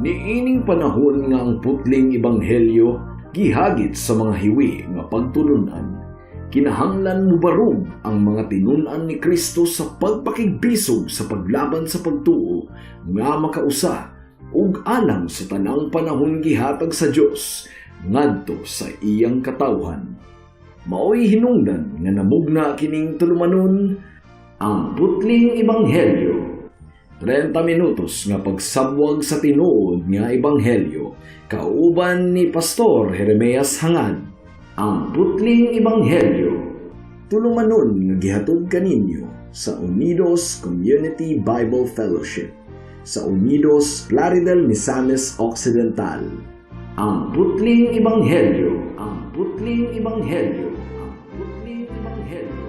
Niining panahon nga ang putling ebanghelyo gihagit sa mga hiwi nga pagtulunan, kinahanglan mubarog ang mga tinun-an ni Kristo sa pagpakigbisog sa paglaban sa pagtuo nga makausa ug alang sa tanang panahon gihatag sa Dios ngadto sa iyang katawhan. Maoy hinungdan nga namugna kining tulumanon, Ang Putling Ebanghelyo. 30 minutos nga pagsabwag sa tinuod nga ebanghelyo kauban ni Pastor Jeremias Hangad. Ang Putling Ebanghelyo. Tulumanon nga gihatod kaninyo sa Unidos Community Bible Fellowship sa Unidos, Plaridel, Misamis Occidental. Ang Putling Ebanghelyo. Ang Putling Ebanghelyo. Ang Putling Ebanghelyo.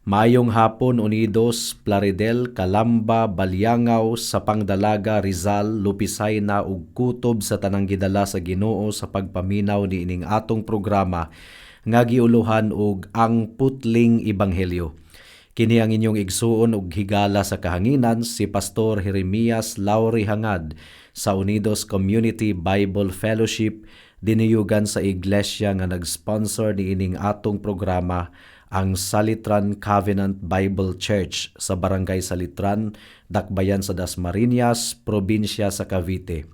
Maayong hapon, Unidos, Plaridel, Calamba, Baliangao, Sapang Dalaga, Rizal, Lupisayna ug kutob sa tanang gidala sa Ginoo sa pagpaminaw niining atong programa nga giuluhan og Ang Putling Ebanghelyo. Kini ang inyong igsuon ug higala sa kahanginan, si Pastor Jeremias Lauri Hangad sa Unidos Community Bible Fellowship, diniyugan sa iglesia nga nag-sponsor niining atong programa, ang Salitran Covenant Bible Church sa Barangay Salitran, Dakbayan sa Dasmariñas, probinsya sa Cavite.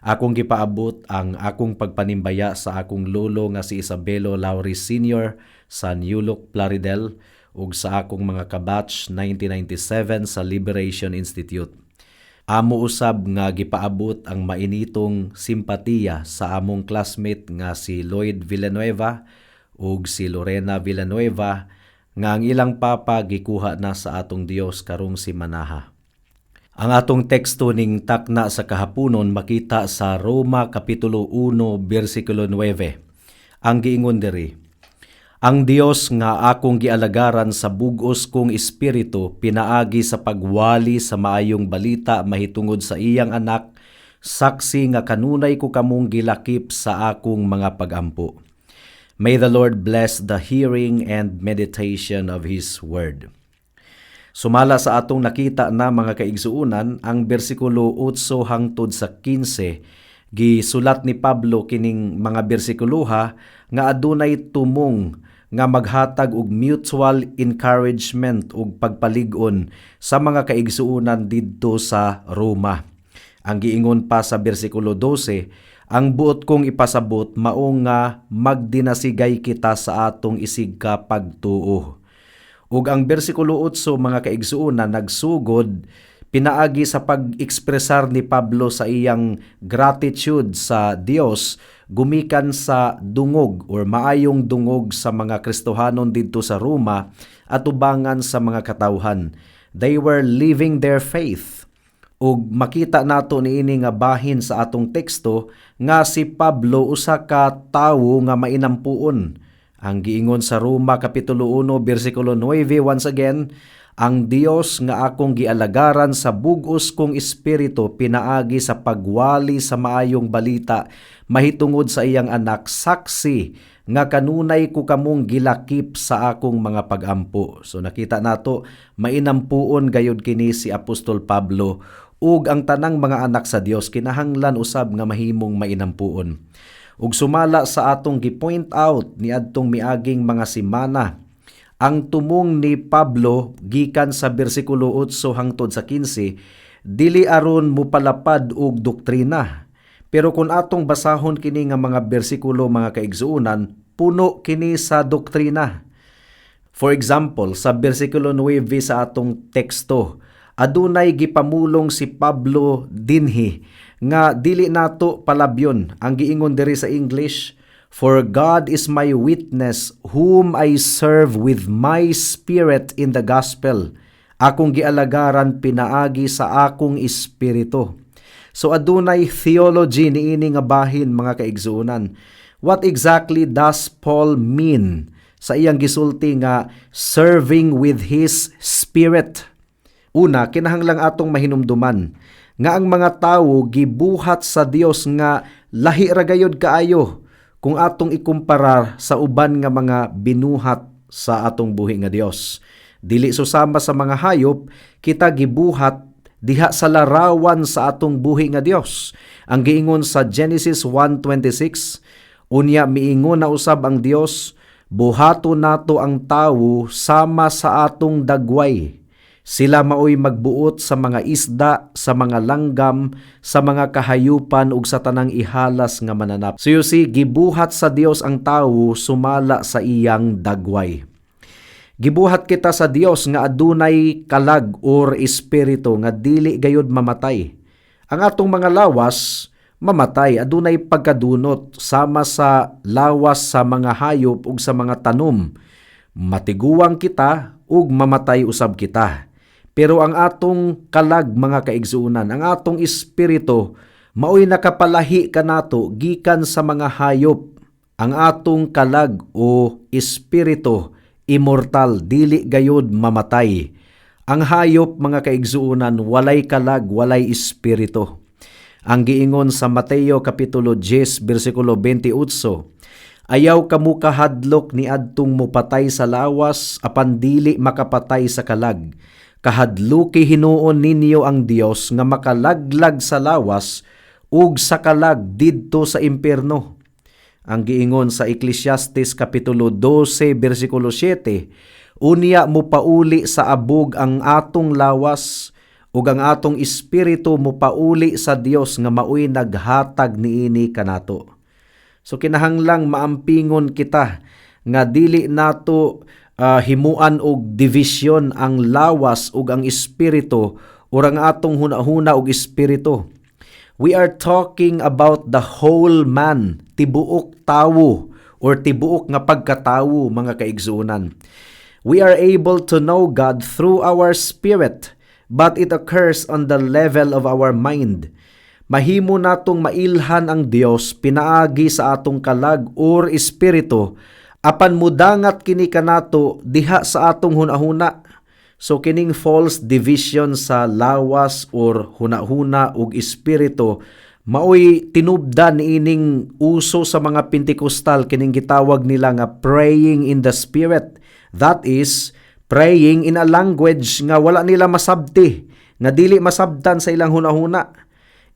Akong gipaabot ang akong pagpanimbaya sa akong lolo nga si Isabelo Lauri Sr. sa New Look, Plaridel ug sa akong mga kabatch 1997 sa Liberation Institute. Amo usab nga gipaabot ang mainitong simpatiya sa among classmate nga si Lloyd Villanueva ug si Lorena Villanueva nga ang ilang papa gikuha na sa atong Dios karong simanaha. Ang atong teksto ning takna sa kahaponon makita sa Roma Kapitulo 1 bersikulo 9. Ang giingon diri, "Ang Dios nga akong gialagaran sa bugos kong espiritu pinaagi sa pagwali sa maayong balita mahitungod sa iyang anak, saksi nga kanunay ko kamong gilakip sa akong mga pagampo." May the Lord bless the hearing and meditation of His Word. Sumala sa atong nakita na, mga kaigsuunan, ang bersikulo 8 hangtod sa 15, gisulat ni Pablo kining mga bersikuloha nga adunay tumong nga maghatag og mutual encouragement ug pagpalig-on sa mga kaigsuonan didto sa Roma. Ang giingon pa sa bersikulo 12, ang buot kong ipasabot mao nga magdinasigay kita sa atong isigka pagtuo. Ug ang bersikulo 8, mga kaigsuonan, nagsugod pinaagi sa pag-ekspresar ni Pablo sa iyang gratitude sa Dios gumikan sa dungog or maayong dungog sa mga Kristohanon didto sa Roma atubangan sa mga katawhan. They were living their faith. Ug makita nato niini nga bahin sa atong teksto nga si Pablo usa ka tawo nga mainampuon. Ang giingon sa Roma Kapitulo 1 bersikulo 9, once again, "Ang Dios nga akong gialagaran sa bugos kong espiritu pinaagi sa pagwali sa maayong balita mahitungod sa iyang anak, saksi nga kanunay ko kamong gilakip sa akong mga pagampo." So nakita nato, mainampuon gayud kini si Apostol Pablo, ug ang tanang mga anak sa Dios kinahanglan usab nga mahimong mainampuon. Ug sumala sa atong gi-point out niadtong miaging mga semana, ang tumong ni Pablo gikan sa bersikulo 8 hangtod sa 15 dili aron mopalapad og doktrina. Pero kung atong basahon kini nga mga bersikulo, mga kaigsuonan, puno kini sa doktrina. For example, sa bersikulo 9 sa atong teksto, adunay gipamulong si Pablo dinhi nga dili nato palabyon. Ang giingon diri sa English, "For God is my witness, whom I serve with my spirit in the gospel." Akong gialagaran pinaagi sa akong espiritu. So adunay theology niini nga bahin, mga kaigsuonan. What exactly does Paul mean sa iyang gisulti nga serving with his spirit? Una, kinahanglang atong mahinumduman nga ang mga tawo gibuhat sa Dios nga lahi ra gayod kaayo kung atong ikumpara sa uban nga mga binuhat sa atong buhi nga Dios. Dili susama sa mga hayop, kita gibuhat diha sa larawan sa atong buhi nga Dios. Ang giingon sa Genesis 1:26, "Unya miingon na usab ang Dios, buhato nato ang tawo sama sa atong dagway. Sila maoy magbuot sa mga isda, sa mga langgam, sa mga kahayupan ug sa tanang ihalas nga mananap." So you see, gibuhat sa Dios ang tawo sumala sa iyang dagway. Gibuhat kita sa Dios nga adunay kalag or espiritu nga dili gayud mamatay. Ang atong mga lawas mamatay, adunay pagkadunot sama sa lawas sa mga hayop ug sa mga tanom. Matiguang kita ug mamatay usab kita. Pero ang atong kalag, mga kaigsuonan, ang atong espiritu maoy nakapalahi kanato gikan sa mga hayop. Ang atong kalag o espiritu immortal, dili gayud mamatay. Ang hayop, mga kaigsuonan, walay kalag, walay espiritu. Ang giingon sa Mateo kapitulo 10 bersikulo 28, "Ayaw kamo kahadlok ni adtong mopatay sa lawas apan dili makapatay sa kalag. Kahadluki hinuon ninyo ang Dios nga makalaglag sa lawas ug sa kalag didto sa impierno." Ang giingon sa Ecclesiastes kapitulo 12 bersikulo 7, "Unya mopauli sa abog ang atong lawas ug ang atong espiritu mopauli sa Dios nga maoy naghatag niini kanato." So kinahanglang maampingon kita nga dili nato himuan og division ang lawas ug ang espiritu or ang atong hunahuna ug espiritu. We are talking about the whole man, tibuok tawo or tibuok nga pagkatawo, mga kaigsuonan. We are able to know God through our spirit, but it occurs on the level of our mind. Mahimo natong mailhan ang Dios pinaagi sa atong kalag or espiritu, apan mudangat kini kanato diha sa atong hunahuna. So kining false division sa lawas or hunahuna ug espiritu maoy tinubdan niining uso sa mga Pentecostal, kining gitawag nila nga praying in the spirit. That is praying in a language nga wala nila masabti, nga dili masabtan sa ilang hunahuna.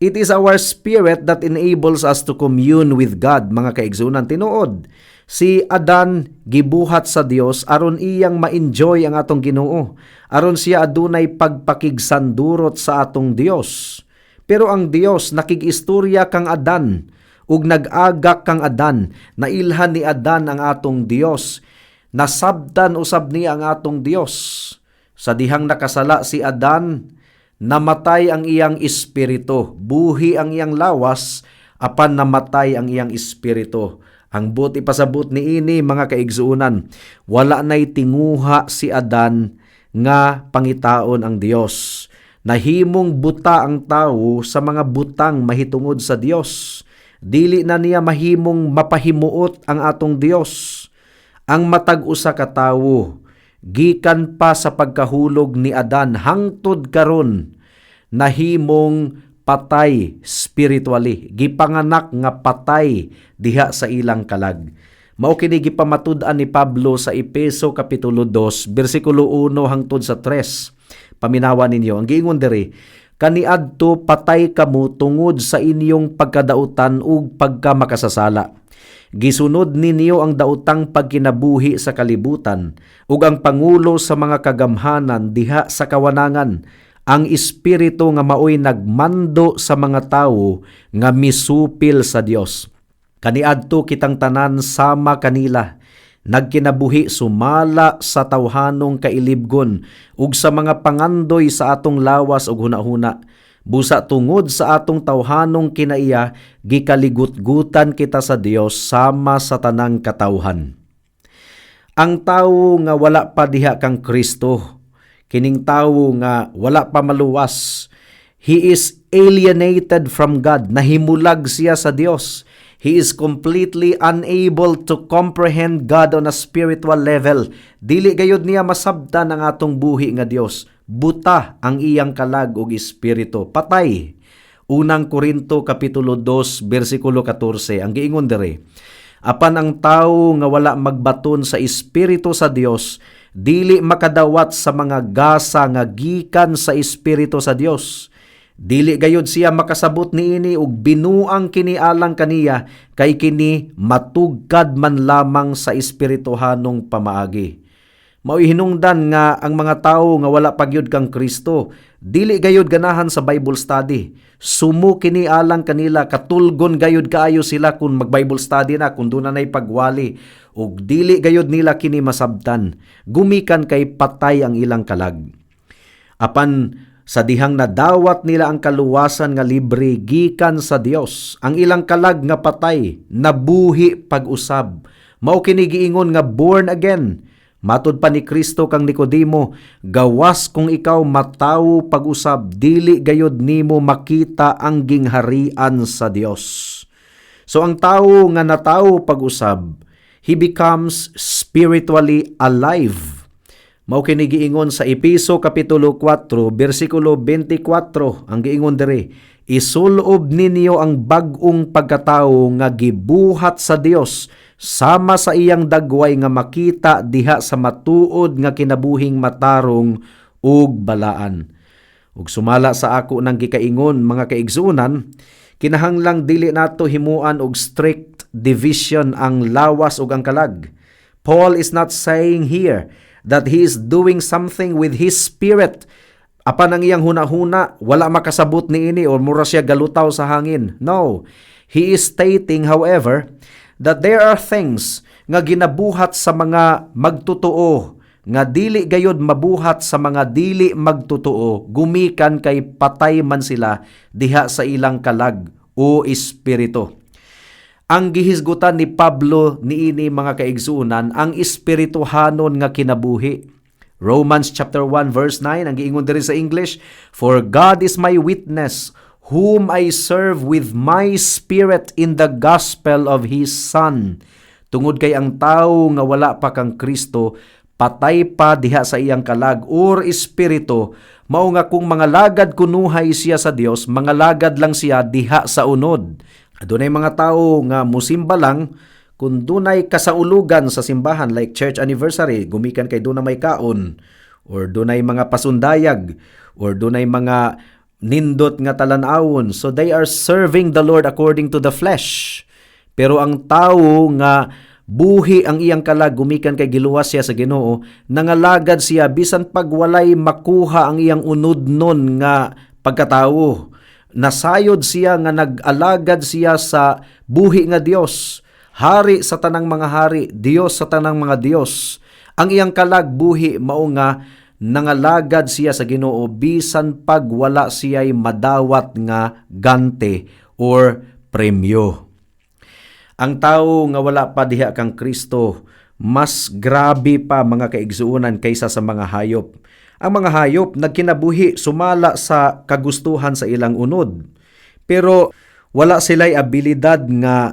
It is our spirit that enables us to commune with God, mga kaigsuonan. Tinuod, si Adan gibuhat sa Dios aron iyang ma-enjoy ang atong Ginoo, aron siya adunay pagpakigsandurot sa atong Dios. Pero ang Dios nakig-istorya kang Adan ug nag-agak kang Adan, nailhan ni Adan ang atong Dios. Nasabtan usab niya ang atong Dios. Sa dihang nakasala si Adan, namatay ang iyang espiritu, buhi ang iyang lawas, apan namatay ang iyang espiritu. Ang buot ipasabot niini, mga kaigsuonan, wala nay tinguha si Adan nga pangitaon ang Dios. Nahimong buta ang tawo sa mga butang mahitungod sa Dios. Dili na niya mahimong mapahimuot ang atong Dios. Ang matag usa ka tawo gikan pa sa pagkahulog ni Adan hangtod karon nahimong patay spiritually, gipanganak nga patay diha sa ilang kalag. Mao kini gipamatud-an ni Pablo sa Epeso kapitulo 2 bersikulo 1 hangtod sa 3. Paminawa ninyo ang giingon diri: "Kaniadto patay kamo tungod sa inyong pagkadautan ug pagkamakasasala. Gisunod ninyo ang daotang pagkinabuhi sa kalibutan ug ang pangulo sa mga kagamhanan diha sa kawanangan, ang espiritu nga maoy nagmando sa mga tawo nga misupil sa Dios. Kaniadto kitang tanan sama kanila nagkinabuhi sumala sa tawhanong kailibgon ug sa mga pangandoy sa atong lawas ug hunahuna. Busa tungod sa atong tawhanong kinaiya, gikaligutgutan kita sa Dios sama sa tanang katawhan." Ang tawo nga wala pa diha kang Kristo, kining tawo nga wala pa maluwas, he is alienated from God, nahimulag siya sa Dios. He is completely unable to comprehend God on a spiritual level. Dili gayud niya masabtan ang atong buhi nga Dios. Buta ang iyang kalag ug espiritu, patay. Unang Korinto kapitulo 2 bersikulo 14 ang giingon diri. Apan ang tawo nga wala magbaton sa Espiritu sa Dios, dili makadawat sa mga gasa nga gikan sa Espiritu sa Dios. Dili gayud siya makasabot niini ug binuang kini alang kaniya kay kini matugkad man lamang sa espirituhanong pamaagi. Mao'y hinungdan nga ang mga tawo nga wala pa gyud kang Kristo, dili gayud ganahan sa Bible study. Sumo kini alang kanila, katulgon gayud kaayo sila kung mag Bible study na, kung duna nay pagwali, ug dili gayud nila kini masabtan gumikan kay patay ang ilang kalag. Apan sa dihang nadawat nila ang kaluwasan nga libre gikan sa Dios, ang ilang kalag nga patay nabuhi pag-usab. Mao kini giingon nga born again. Matud pa ni Kristo kang Nicodemo, "Gawas kung ikaw matawo pag-usab, dili gayod nimo makita ang gingharian sa Dios." So ang tawo nga natawo pag-usab, he becomes spiritually alive. Mao kini giingon sa Epeso kapitulo 4 bersikulo 24. Ang giingon diri, "Isulob ninyo ang bag-ong pagkatawo nga gibuhat sa Dios sama sa iyang dagway nga makita diha sa matuod nga kinabuhing matarong ug balaan." Ug sumala sa ako nang gikaingon, mga kaigsuonan, kinahanglang dili nato himuan og strict division ang lawas ug ang kalag. Paul is not saying here that he is doing something with his spirit apan ang iyang huna-huna wala makasabot niini or mura siya galutaw sa hangin. No. He is stating, however, that there are things nga ginabuhat sa mga magtotoo nga dili gayod mabuhat sa mga dili magtotoo gumikan kay patay man sila diha sa ilang kalag o espiritu. Ang gihisgutan ni Pablo niini, mga kaigsuonan, ang espirituhanon nga kinabuhi. Romans chapter 1 verse 9 ang giingon diri sa English, "For God is my witness, whom I serve with my spirit in the gospel of His Son." Tungod kay ang tawo nga wala pa kang Kristo, patay pa diha sa iyang kalag or espiritu, mao nga kung mangalagad kunuhay siya sa Dios, mangalagad lang siya diha sa unod. Adunay mga tawo nga musimba lang kung dunay kasaulugan sa simbahan, like church anniversary, gumikan kay duna may kaon or dunay mga pasundayag or dunay mga nindot nga talan-awon. So they are serving the Lord according to the flesh. Pero ang tawo nga buhi ang iyang kalag gumikan kay giluwas siya sa Ginoo, nangalagad siya bisan pag walay makuha ang iyang unodnon nga pagkatawo. Nasayod siya nga nag-alagad siya sa buhi nga Dios, hari sa tanang mga hari, Dios sa tanang mga Dios. Ang iyang kalag buhi, mao nga nangalagad siya sa Ginoo bisan pag wala siya'y madawat nga gante or premyo. Ang tao nga wala pa diha kang Kristo, mas grabe pa, mga kaigsuonan, kaysa sa mga hayop. Ang mga hayop nagkinabuhi sumala sa kagustuhan sa ilang unod. Pero wala sila'y abilidad nga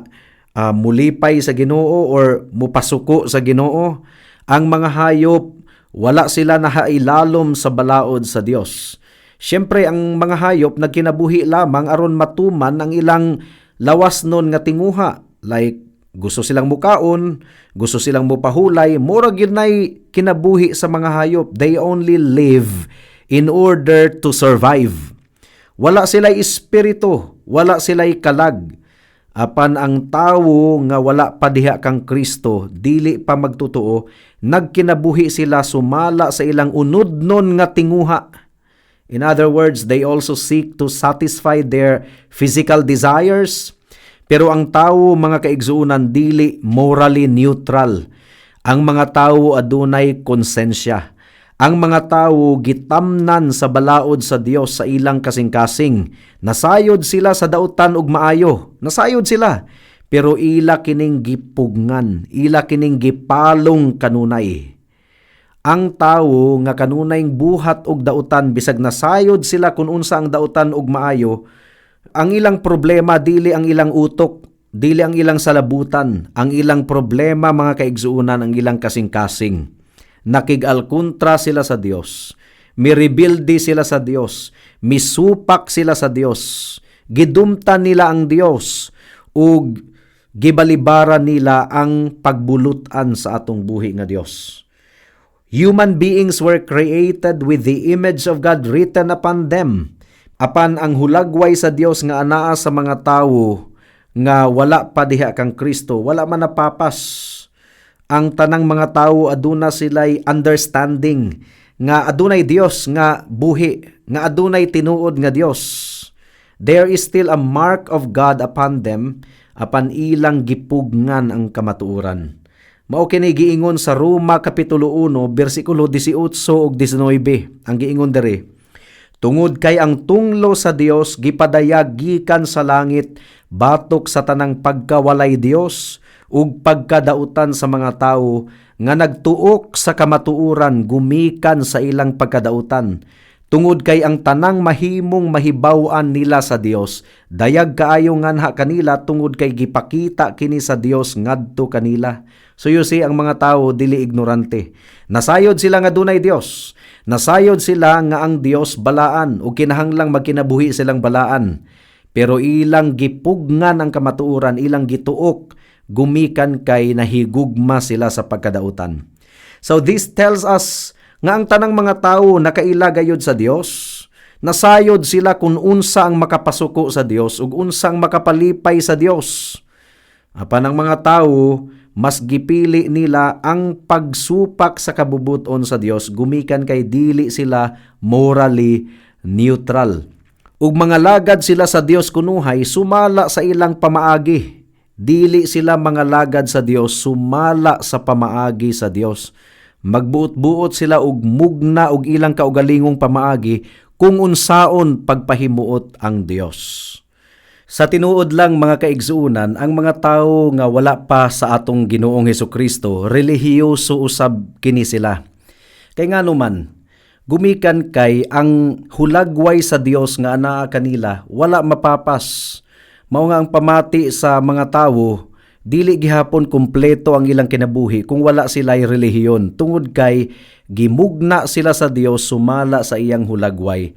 mulipay sa Ginoo or mupasuko sa Ginoo. Ang mga hayop, wala sila nahailalom sa balaod sa Dios. Siyempre, ang mga hayop nagkinabuhi lamang aron matuman ang ilang lawas nun nga tinguha. Like gusto silang mukaon, gusto silang mupahulay, murag yun nay kinabuhi sa mga hayop. They only live in order to survive. Wala sila'y espiritu, wala sila'y kalag. Apan ang tawo nga wala pa diha kang Kristo, dili pa magtotoo, nagkinabuhi sila sumala sa ilang unodnon nga tinguha. In other words, they also seek to satisfy their physical desires. Pero ang tawo, mga kaigsuonan, dili morally neutral. Ang mga tawo adunay konsensya. Ang mga tawo gitamnan sa balaod sa Dios sa ilang kasing-kasing. Nasayod sila sa dautan ug maayo. Nasayod sila. Pero ila kining gipugngan, ila kining gipalong kanunay. Ang tawo nga kanunay buhat og dautan, bisag nasayod sila kung unsa ang dautan ug maayo, ang ilang problema dili ang ilang utok, dili ang ilang salabutan. Ang ilang problema, mga kaigsuonan, ang ilang kasing-kasing. Nakig-alkontra sila sa Dios. Mirebilde sila sa Dios, misupak sila sa Dios. Gidumtan nila ang Dios ug gibalibaran nila ang pagbulutan sa atong buhi nga Dios. Human beings were created with the image of God written upon them. Apan ang hulagway sa Dios nga anaa sa mga tawo nga wala pa diha kang Kristo, wala man napapas. Ang tanang mga tawo, aduna sila'y understanding nga adunay Dios nga buhi, nga adunay tinuod nga Dios. There is still a mark of God upon them, apan ilang gipugngan ang kamatuoran. Mao kini giingon sa Roma kapitulo 1 bersikulo 18 ug 19. Ang giingon diri: "Tungod kay ang tunglo sa Dios gipadayag gikan sa langit batok sa tanang pagkawalay Dios ug pagkadautan sa mga tawo nga nagtuok sa kamatuoran gumikan sa ilang pagkadautan. Tungod kay ang tanang mahimong mahibaw-an nila sa Dios, dayag kaayo nganha kanila, tungod kay gipakita kini sa Dios ngadto kanila." So you see, ang mga tao dili ignorante. Nasayod sila nga dunay Dios. Nasayod sila nga ang Dios balaan ug kinahanglang magkinabuhi silang balaan. Pero ilang gipugngan ang kamatuoran, ilang gituok gumikan kay nahigugma sila sa pagkadautan. So this tells us nga ang tanang mga tao nakaila gayud sa Dios. Nasayod sila kung unsa ang makapasuko sa Dios ug unsa ang makapalipay sa Dios. Apan ang mga tao, mas gipili nila ang pagsupak sa kabubuton sa Dios gumikan kay dili sila morally neutral. Ug mga lagad sila sa Dios kunuhay sumala sa ilang pamaagi. Dili sila mga lagad sa Dios sumala sa pamaagi sa Dios. Magbuot-buot sila og mugna og ilang kaugalingong pamaagi kung unsaon pagpahimuot ang Dios. Sa tinuod lang, mga kaigsuonan, ang mga tao nga wala pa sa atong Ginoong Hesukristo, relihiyoso usab kini sila. Kay ngano man, gumikan kay ang hulagway sa Dios nga anaa kanila wala mapapas. Mao nga ang pamati sa mga tawo, dili gihapon kumpleto ang ilang kinabuhi kung wala sila relihiyon, tungod kay gimugna sila sa Dios sumala sa iyang hulagway.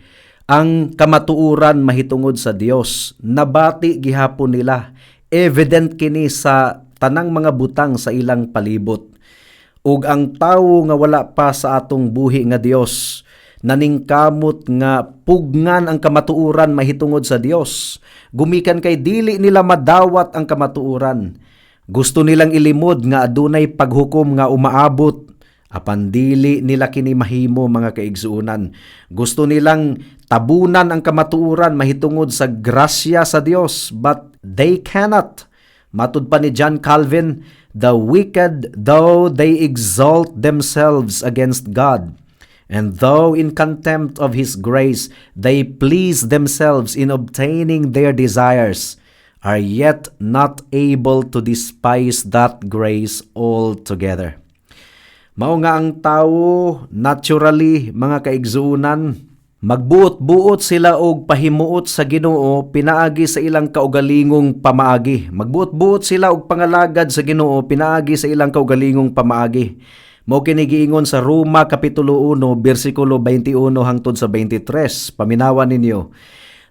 Ang kamatuoran mahitungod sa Dios, nabati gihapon nila. Evident kini sa tanang mga butang sa ilang palibot. Ug ang tawo nga wala pa sa atong buhi nga Dios, naningkamot nga pugnan ang kamatuoran mahitungod sa Dios gumikan kay dili nila madawat ang kamatuoran. Gusto nilang ilimod nga adunay paghukom nga umaabot, apan dili nila kini mahimo, mga kaigsuonan. Gusto nilang tabunan ang kamatuoran mahitungod sa grasya sa Dios, but they cannot. Matud pa ni John Calvin, "The wicked, though they exalt themselves against God, and though in contempt of His grace they please themselves in obtaining their desires, are yet not able to despise that grace altogether." Mao nga ang tawo naturally, mga kaigsuonan, magbuot-buot sila og pahimuot sa Ginoo pinaagi sa ilang kaugalingong pamaagi. Magbuot-buot sila og pangalagad sa Ginoo pinaagi sa ilang kaugalingong pamaagi. Mao kini giingon sa Roma kapitulo 1 bersikulo 21 hangtod sa 23. Paminawan ninyo.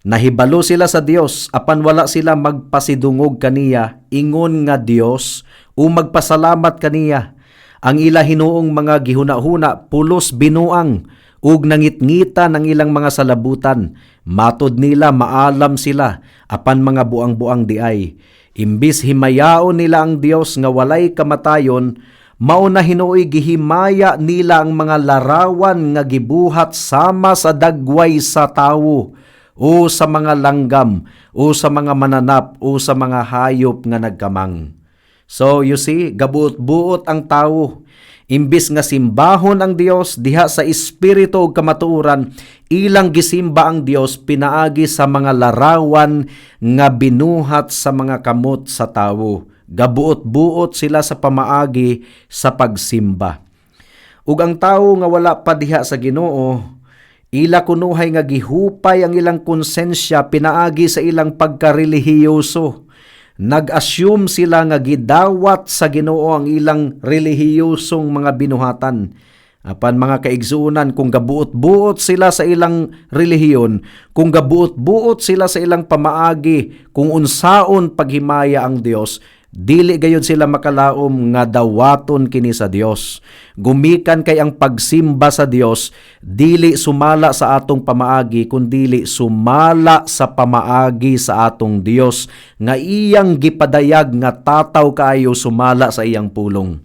Nahibalo sila sa Dios, apan wala sila magpasidungog kaniya ingon nga Dios o magpasalamat kaniya. Ang ila hinuong mga gihuna-huna pulos binuang ug nangitngita ng ilang mga salabutan. Matod nila maalam sila, apan mga buang-buang diay. Imbis himayaon nila ang Dios nga walay kamatayon, mao na hinuoy gihimaya nila ang mga larawan nga gibuhat sama sa dagway sa tawo o sa mga langgam o sa mga mananap o sa mga hayop nga nagkamang. So you see, gabuot-buot ang tawo. Imbis nga simbahon ang Dios diha sa espiritu ug kamatuoran, ilang gisimba ang Dios pinaagi sa mga larawan nga binuhat sa mga kamot sa tawo. Gabuot-buot sila sa pamaagi sa pagsimba. Ug ang tawo nga wala pa diha sa Ginoo, ila kunuhay nga gihupay ang ilang konsensya pinaagi sa ilang pagkarelihiyoso. Nag-assume sila nga gidawat sa Ginoo ang ilang relihiyosong mga binuhatan. Apan, mga kaigsuonan, kung gabuot-buot sila sa ilang relihiyon, kung gabuot-buot sila sa ilang pamaagi, kung unsaon paghimaya ang Dios, dili gayud sila makalaom nga dawaton kini sa Dios. Gumikan kay ang pagsimba sa Dios dili sumala sa atong pamaagi, kundili sumala sa pamaagi sa atong Dios nga iyang gipadayag nga tataw kaayo sumala sa iyang pulong.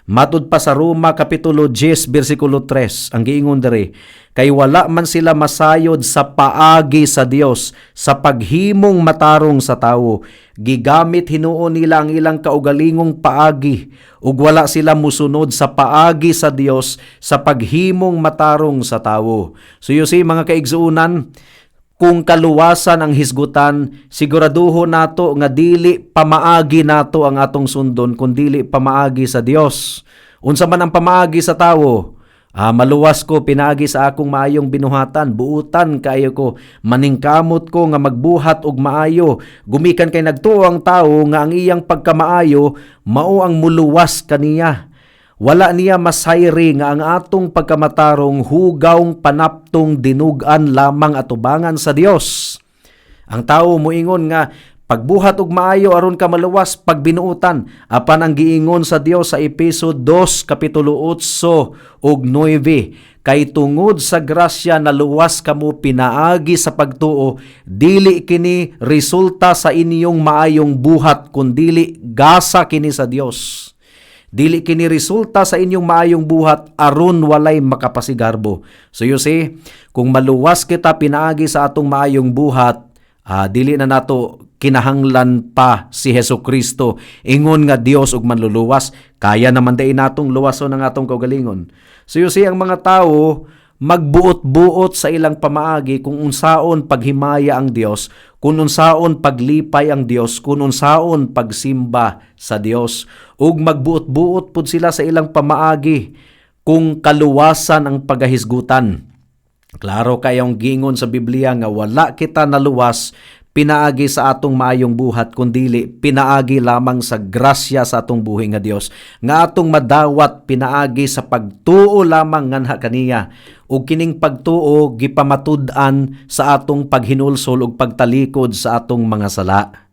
Matud pa sa Roma kapitulo 10 bersikulo 3, ang giingon diri, kay wala man sila masayod sa paagi sa Dios sa paghimong matarong sa tawo. Gigamit hinuon nila ang ilang kaugalingong paagi ug wala sila musunod sa paagi sa Dios sa paghimong matarong sa tawo. So you see, mga kaigsuonan, kung kaluwasan ang hisgutan, siguraduho nato nga dili pamaagi nato ang atong sundon, kundili pamaagi sa Dios. Unsa man ang pamaagi sa tawo? Ah, maluwas ko pinaagi sa akong maayong binuhatan, buutan kaayo ko, maningkamot ko nga magbuhat og maayo. Gumikan kay nagtuo ang tawo nga ang iyang pagkamaayo mao ang muluwas kaniya. Wala niya masayri nga ang atong pagkamatarong hugawng panaptong dinugan lamang atubangan sa Dios. Ang tao moingon nga pagbuhat og maayo aron ka maluwas, pagbinuutan. Apan ang giingon sa Dios sa Epeso 2 kapitulo 8 ug 9, kay tungod sa grasya naluwas kamo pinaagi sa pagtuo, dili kini resulta sa inyong maayong buhat, kundili gasa kini sa Dios. Dili kini resulta sa inyong maayong buhat aron walay makapasigarbo. So you see, kung maluwas kita pinaagi sa atong maayong buhat, dili na nato kinahanglan pa si Hesus Kristo ingon nga Dios ug manluluwas. Kaya naman diay natong luwason ang atong kaugalingon. So you see, ang mga tao magbuot-buot sa ilang pamaagi kung unsaon paghimaya ang Dios, kung unsaon paglipay ang Dios, kung unsaon pagsimba sa Dios. Ug magbuot-buot pud sila sa ilang pamaagi kung kaluwasan ang pagahisgutan. Klaro kayong gingon sa Biblia nga wala kita naluwas pinaagi sa atong maayong buhat, kundili pinaagi lamang sa grasya sa atong buhi nga Dios nga atong madawat pinaagi sa pagtuo lamang nganha kaniya, ug kining pagtuo gipamatud-an sa atong paghinulsol ug pagtalikod sa atong mga sala.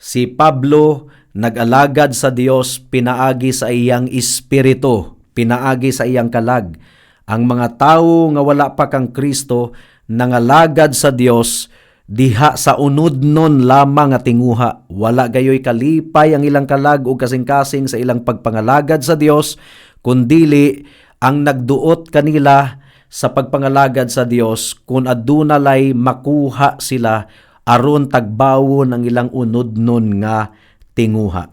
Si Pablo nag-alagad sa Dios pinaagi sa iyang espiritu, pinaagi sa iyang kalag. Ang mga tawo nga wala pa kang Kristo nangalagad sa Dios diha sa unudnon lamang nga tinguha. Wala gayoy kalipay ang ilang kalag ug kasing-kasing sa ilang pagpangalagad sa Dios, kundili ang nagduot kanila sa pagpangalagad sa Dios kung aduna lay makuha sila aron tagbawon ang ilang unudnon nga tinguha.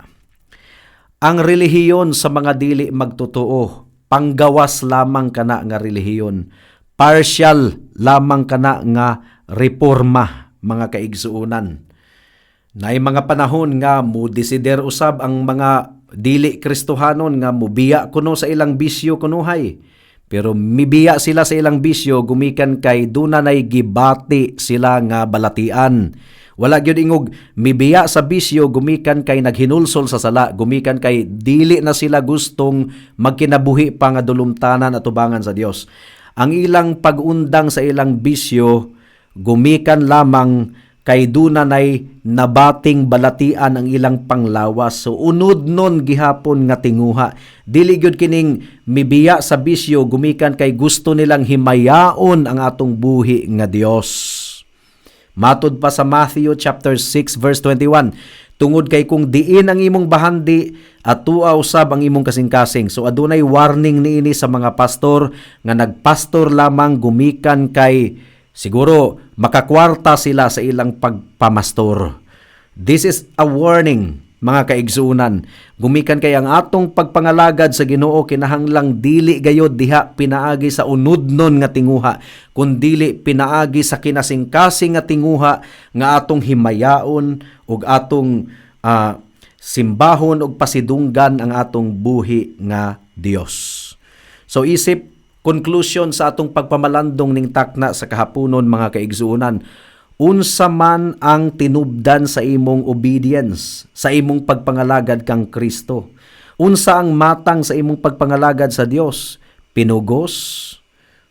Ang relihiyon sa mga dili magtotoo, panggawas lamang kana nga relihiyon. Partial lamang kana nga reforma, mga kaigsuonan. Naay mga panahon nga mo desider usab ang mga dili Kristohanon nga mubiya kuno sa ilang bisyo kunuhay. Pero mibiya sila sa ilang bisyo gumikan kay duna nay gibati sila nga balatian. Wala gyud ingog mibiya sa bisyo gumikan kay naghinulsol sa sala, gumikan kay dili na sila gustong magkinabuhi pa nga dulumtanan at tubangan sa Dios. Ang ilang pag-undang sa ilang bisyo gumikan lamang kay duna nay nabating balatian ang ilang panglawas. So unod nun gihapon nga tinguha. Dili gyud kining mibiya sa bisyo gumikan kay gusto nilang himayaon ang atong buhi nga Dios. Matud pa sa Matthew chapter 6 verse 21, tungod kay kung diin ang imong bahandi, atua usab ang imong kasing-kasing. So adunay warning niini sa mga pastor nga nagpastor lamang gumikan kay siguro makakwarta sila sa ilang pagpamastor. This is a warning, mga kaigsuonan. Gumikan kay ang atong pagpangalagad sa Ginoo kinahanglang dili gayod diha pinaagi sa unudnon nga tinguha, kundili pinaagi sa kinasingkasing nga tinguha nga atong himayaon ug atong simbahon ug pasidunggan ang atong buhi nga Dios. So isip conclusion sa atong pagpamalandong ning takna sa kahaponon, mga kaigsuonan, unsa man ang tinubdan sa imong obedience, sa imong pagpangalagad kang Kristo? Unsa ang matang sa imong pagpangalagad sa Dios? Pinugos,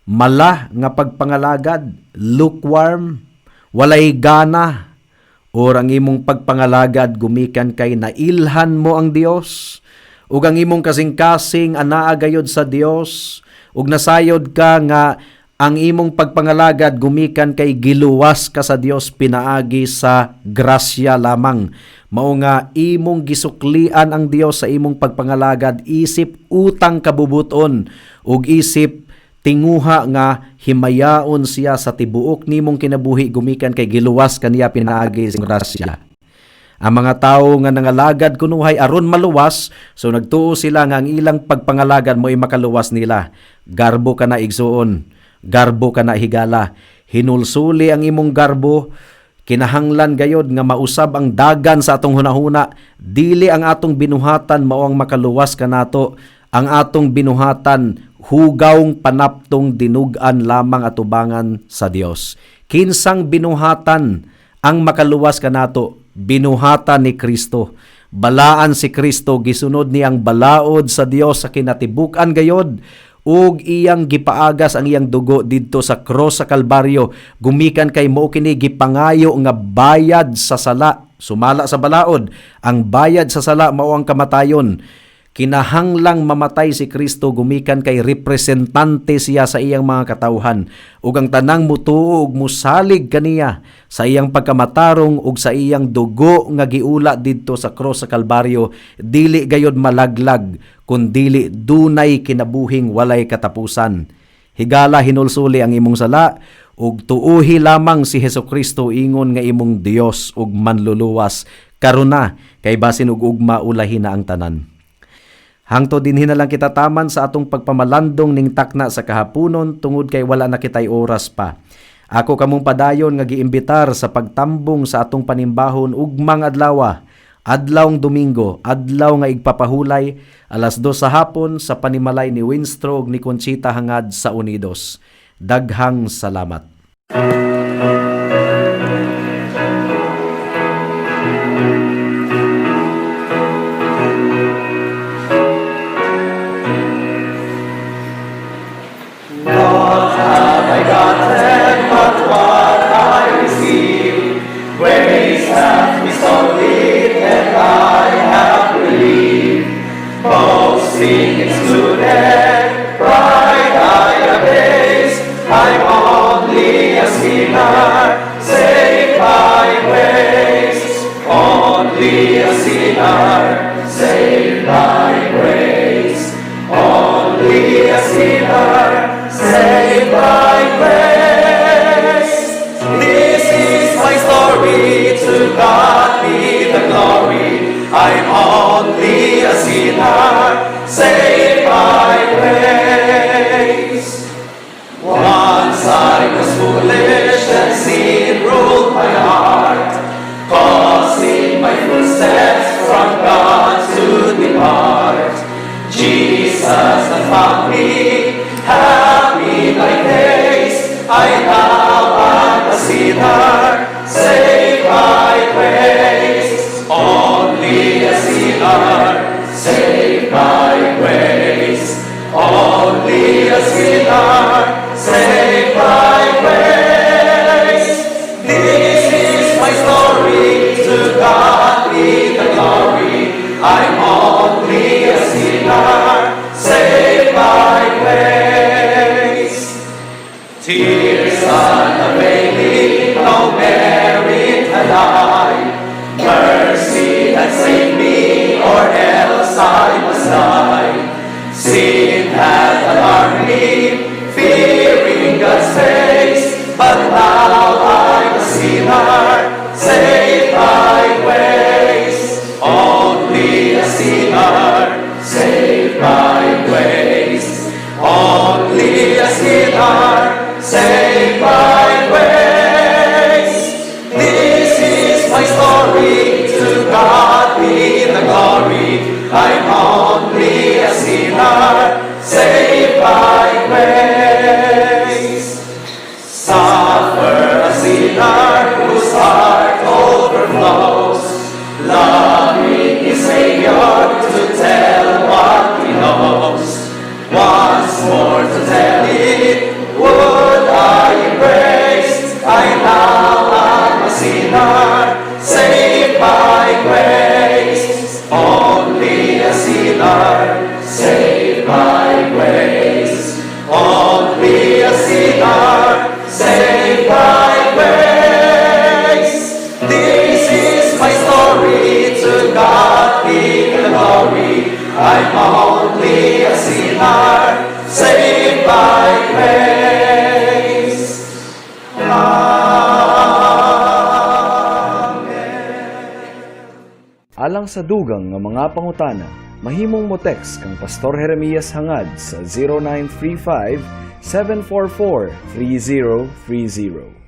mala nga pagpangalagad, lukewarm, walay gana, or ang imong pagpangalagad gumikan kay nailhan mo ang Dios, ug ang imong kasing-kasing anaa gayod sa Dios, ug nasayod ka nga ang imong pagpangalagad gumikan kay giluwas ka sa Dios pinaagi sa grasya lamang. Mao nga imong gisuklian ang Dios sa imong pagpangalagad isip utang kabubuton ug isip tinguha nga himayaon siya sa tibuok nimong kinabuhi gumikan kay giluwas kaniya pinaagi sa grasya. Ang mga tawo nga nangalagad kunuhay aron maluwas, so nagtuo sila nga ang ilang pagpangalagad mo'y makaluwas nila. Garbo ka na, igsuon. Garbo ka na, higala. Hinulsuli ang imong garbo. Kinahanglan gayod nga mausab ang dagan sa atong hunahuna. Dili ang atong binuhatan mao ang makaluwas kanato. Ang atong binuhatan hugawng panaptong dinug-an lamang atubangan sa Dios. Kinsang binuhatan ang makaluwas kanato? Binuhatan ni Kristo. Balaan si Kristo, gisunod niyang balaod sa Dios sa kinatibuk-an gayod ug iyang gipaagas ang iyang dugo didto sa cross sa Kalbaryo gumikan kay mao kini gipangayo nga bayad sa sala. Sumala sa balaod, ang bayad sa sala mao ang kamatayon. Kinahanglang mamatay si Kristo gumikan kay representante siya sa iyang mga katawhan, ug ang tanang mutuo ug musalig kaniya sa iyang pagkamatarong ug sa iyang dugo nga giula didto sa cross sa Kalbaryo dili gayod malaglag kun dili dunay kinabuhing walay katapusan. Higala, hinulsuli ang imong sala ug tuuhi lamang si Hesukristo ingon nga imong Dios ug manluluwas karon na, kay basin ug ugma ulahi na ang tanan. Hangtod dinhi na lang kita taman sa atong pagpamalandong ning takna sa kahaponon tungod kay wala na kitay oras pa. Ako kamong padayon nga giimbitar sa pagtambong sa atong panimbahon ugmang adlawa, adlawng Domingo, adlaw nga igpapahulay, 2:00 sa hapon sa panimalay ni Winstro ug ni Conchita Hangad sa Unidos. Daghang salamat. What have I gotten but what I received? Grace hath bestowed it, and I have believed. Boasting excluded, pride I abase. I'm only a sinner, saved by grace. Only a sinner, saved by grace. Only a sinner, saved by grace. This is my story, to God be the glory. I'm only a sinner, saved by grace. Once I was foolish and sin ruled my heart, causing my footsteps from God to depart. Jesus has found me, happy my days. I now am a sinner, saved by grace. Only a sinner, saved by grace. Only a sinner, saved by grace. This is my story, to God be the glory. I'm only a sinner, saved by grace. Tears unavailing, no merit had I. Mercy had saved me, or else I must die. Sin had alarmed me, fearing God's face, but now I'm a sinner, saved by grace. Only a sinner, saved by grace. Only a sinner, saved by grace. This is my story, to God be the glory. I'm only a sinner, saved by grace. Suffer a sinner whose heart overflows, loving his Savior to tell what he knows. Once more Sinner saved by grace. Only a sinner saved by grace. This is my story, to God be the glory. I'm only a sinner saved by grace. Amen. Alang sa dugang nga mga pangutana, mahimong mo text kang Pastor Jeremias Hangad sa 0935 744 3030.